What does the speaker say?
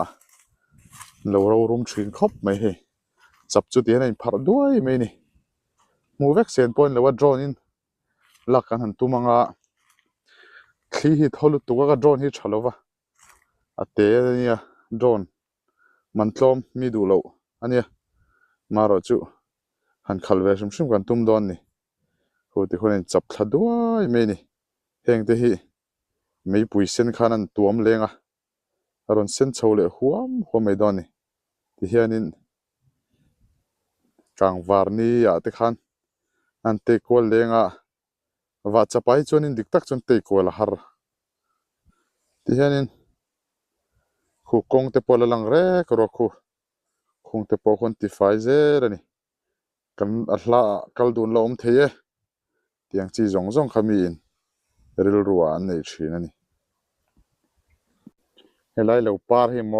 a, an lo ro rum thin khawp mai hei chap chu tihian a inpharh duai mai a ni hmuh vek sen pawh a ni lo a drone in lak kan han tum ang a thli hi thaw lutuk a ka drone hi tha lo va a te a nia drone man tlawm mi duh loh a nia marawh chu han khalh ve hrim hrim kan tum dawn a ni hu ti khawn a inchap thla duai mai a ni heng te hi meipui sen khan an tuam leng a a rawn sen chho leh huam huam mai dawn a ni tihianin kangvar ni ah te khan an tei kual leng a vah chapa hi chuanin dik tak chuan tei kual a har tihianin khu kawng te pawh a la lang rek rawk khu khung te pawh khawn tifai zel a ni. Kan a hla ah kal dun la awm thei e tiang chi zawng zawng kha miin rilru ah an nei thin a ni. Helai lo par hi maw.